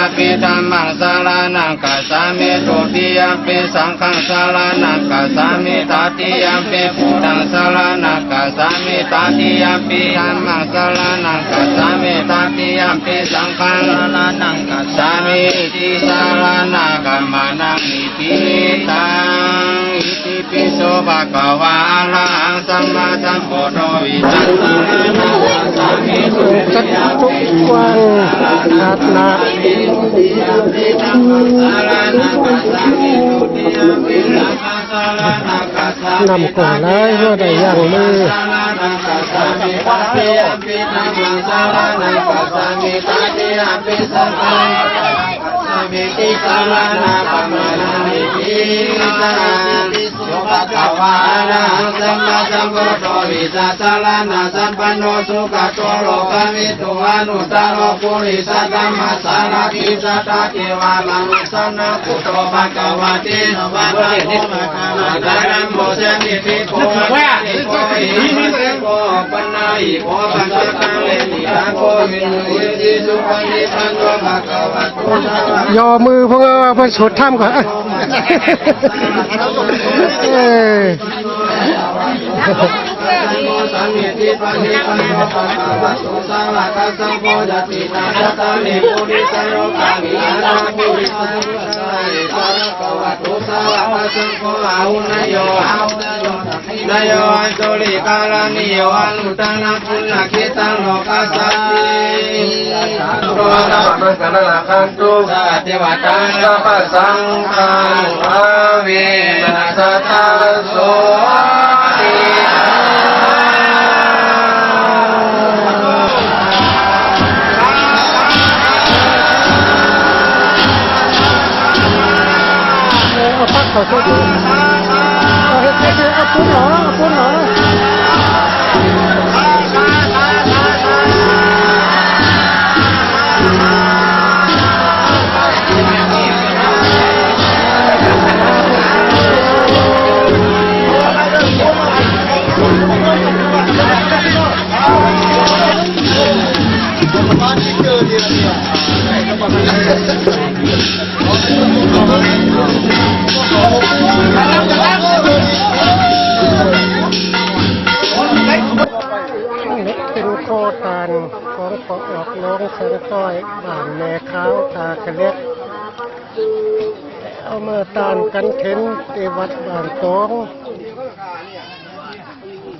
Dutiyampi dhammaṃ saraṇaṃ gacchāmi. Dutiyampi saṅghaṃ saraṇaṃ gacchāmi. Tatiyampi buddhaṃ saraṇaṃ gacchāmi. Tatiyampi dhammaṃ saraṇaṃ gacchāmi. Tatiyampi saṅghaṃ saraṇaṃ gacchāmi. Tisaraṇagamanaṃ niṭṭhitaṃ. Itipi so bhagavā arahaṃ sammāsambuddho vijjācaraṇaṃ gacchāmi. ຈັກທຸກກວ້າງຂາດໜ້າ ນ້ຳກໍໄຫຼ ບໍ່ໄດ້ຢັ້ງມື. Bhagavā arahaṃ sammāsambuddho vijjācaraṇasampanno sugato lokavidū anuttaro purisadammasārathi satthā devamanussānaṃ buddho bhagavāti. Dhammo sandiṭṭhiko akāliko ehipassiko opanayiko paccattaṃ veditabbo viññūhīti. Supaṭipanno bhagavato sāvakasaṅgho. ຍໍມືພວກເຮົາເພິ່ນສວດທຳກ່ອນ. ເອີ Maṅgalaṃ rakkhantu sabbadevatā sabbasaṅghānubhāvena sadā sotthī. ເອົາປັກເຂົ້າໃສ່ ເອົາເຮັດ ເຮັດ ເຮັດ ເອົາປຸ້ນເອົາ ເອົາປຸ້ນເອົາ. ເປັນໂຄຕານຂອງພໍ່ອອກ ໜອງສັງຕ້ອຍ ບ້ານແມ່ຂາວ ທ່າກະເຫຼັກ ເອົາມາຕານກັນເທັນທີ່ວັດບ້ານຕອງ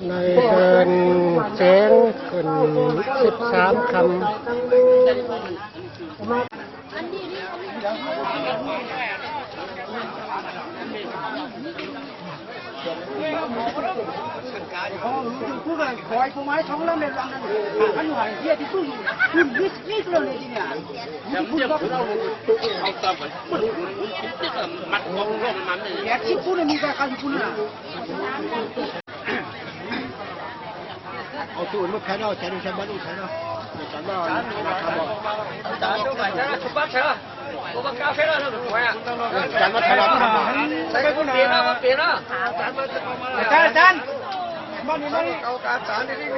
ໃນເດືອນແສງຂຶ້ນສິບສາມຄ່ຳ. ເອົາຕູ້ອື່ນມາແຜ່ເນາະ ໃສ່ດູໃສ່ບັດອີກໃສ່ເນາະ ໃສ່ເນາະ ອາຈານ ອາຈານມາຖະຫຼອກ ອາຈານ ອາຈານ ມານີ້ ມານີ້ ເອົາອາຈານນີ້ ນີ້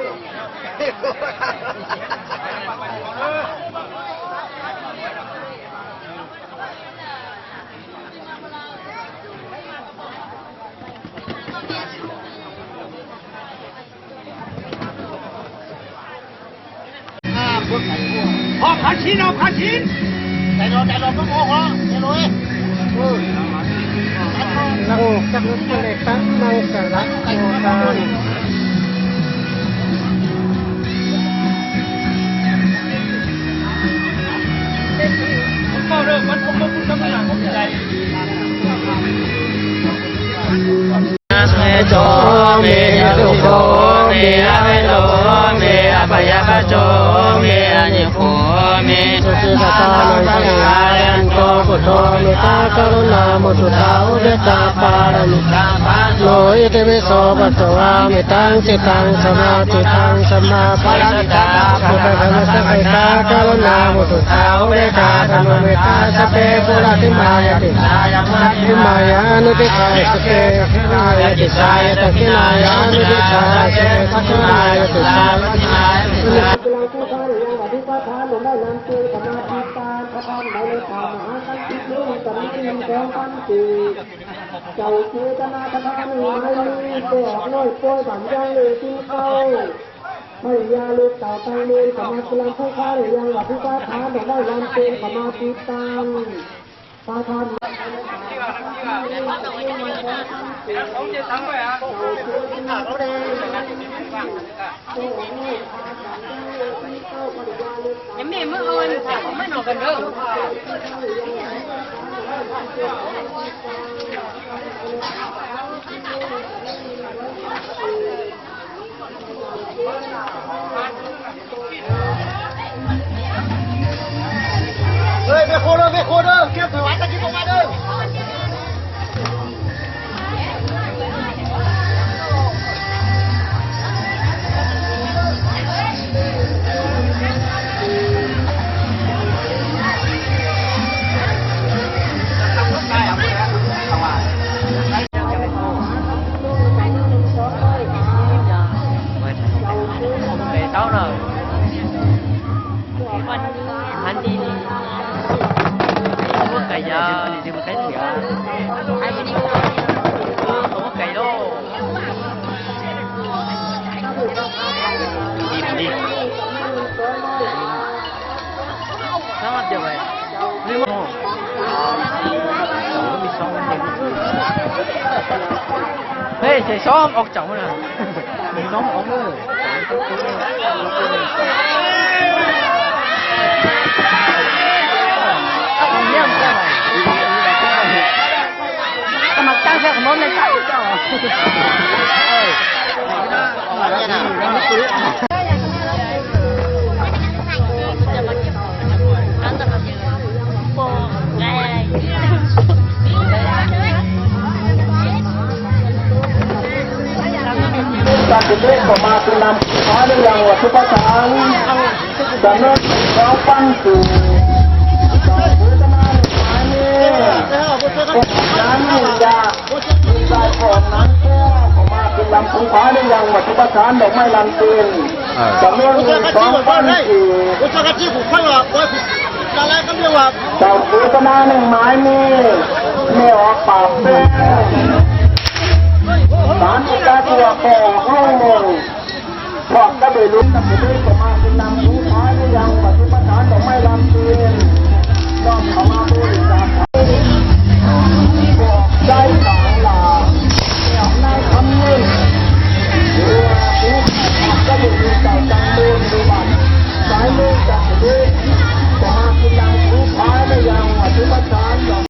ອອກພາສີນ ອອກພາສີນ ໄດ້ໂລດ ໄດ້ໂລດ ບໍ່ໂອ້ໂຫ ໄດ້ໂລດ ເອີ ຫຼັງຈາກນັ້ນກໍເລີຍຕັ້ງມັງກະລະໂຄທານ ເມ ໂສ ເມ ອະໂລໂກ ເມ ອະເວໂລ ເມ ອະພະຍາບາດໂຕ ເມ ອານິໂກ ເມ ສຸກິກະຕານັງ ປະລິຫາຣັນໂຕ ພຸດໂທ ເມດຕາ ກະລຸນາ ມຸທິຕາ ອຸເບກຂາ ປາລະມິຕາ ປະພັນໂນ ອິຕິປິໂສ ພະຄະວາ ເມຕຕາ ຈິດຕັງ ສະມາທິດຖາ ສະມາປະຕິປາທາ ກະລຸນາ ມຸທິຕາ ອຸເບກຂາ ທຳມະເມຕຕາ ສັບເພ ປຸຣາຕິ ມາຍາຕິ ມາຍາອະນຸກິກາ ສັບເພ ມາຍາຕິສາຍະ ທັກຂິນາຍາ ອະນຸກິກາ ສັບເພ ທັກຂິນາຍາຕິສາຍະ ອະນຸກິກາ. ມະຫາສັນຕິດລົງຈຳນວນໜຶ່ງແສນພັນກີບ ເຈົ້າເຈຕນາປະທານໃຫ້ໝາຍມີ ແຕ່ອອກນ້ອຍປ່ອຍບ້ານຢ່າງເອ ສິນເກົ້າ ໃຫ້ຍາລູກເຕົ້າຕ່າງໝູ່ ເຂົ້າມາສະຫຼອງໂຄງຄານຢ່າງວັດຖຸປະທານ ດອກໄມ້ລຳເປັນ ເຂົ້າມາຕິດຕັ້ງ ປະທານ ຍັງມີມື້ອື່ນ ມັນອອກກັນເດີ້. ເຮີ້ຍ ແມກໂຄເດີ້ ແມກໂຄເດີ້ ກຽມຖວາຍຕະກິດອອກມາເດີ້. ອັນນີ້ ອັນນີ້ ອັນນີ້ ອັນນີ້ ອັນນີ້ ອັນນີ້ ອັນນີ້ ເຮີ້ຍ ໃສ່ຊອງອອກເຈົ້ານະ ໃສ່ຊອງອອກເລີຍ. ສະໝັກຕັ້ງແທ້ຂອງມັນເຈົ້າ. ການເປັນເລກກໍມາເປັນນຳ ພາໃນຢ່າງວັດຖຸປະສັງ ຈຳນວນສອງພັນກີບ ຈອງຊື້ຕະນານໝາຍເມ ອອກນັ້ນຈາກ ຈາກອອກນັ້ນກໍ ກໍມາເປັນນຳ ພາໃນຢ່າງວັດຖຸປະສັງ ດອກໄມ້ລຳເຕັນ ເອີ ຈຳນວນສອງພັນກີບ ຈອງຊື້ຕະນານໝາຍເມ ແມ່ອອກປາກແປ້ງ ສານອຸດຕາຕົວກໍເຮົາ ພວກກະເບລຸນກັບເບ